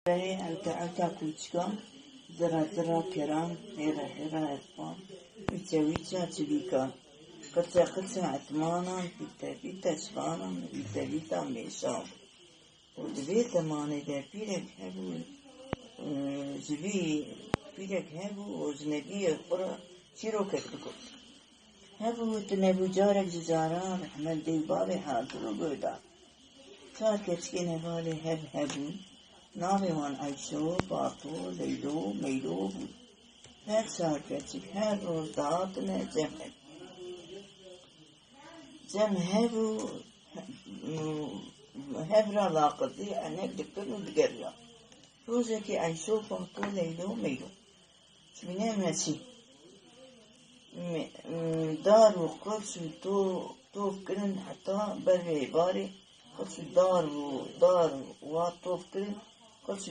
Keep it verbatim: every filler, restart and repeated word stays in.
Berê ewta ewta kûçikan, zira zira keran, hêra hêra erpan, wîça wîça çivîkan, qirça qirça etmanan, pîte pîte şivanan, vîte vîta mêşan. Û di vê zemanê de pîrek hebû, e, ji vî pîrek hebû û ji nebiyê xwe re çîrokek digot. Hebû tu nebû carek ji caran rehmet dê û bavê hazir û guhdar. Çar keçikên hevalê hev hebûn. Navê wan Eyşo, Bato, Leylo, Meylo bûn. Her çar keçik her roj dihatine cem hev. Cem hev û hev re laqizî enek dikirin û digeriyan. Rojekê Eyşo, Bato, Leylo, Meylo çûne meçî. Me- m- dar û qirç û to- tov kirin heta ber vê êvarê qirç û dar û dar û wa tov kirin, qirç û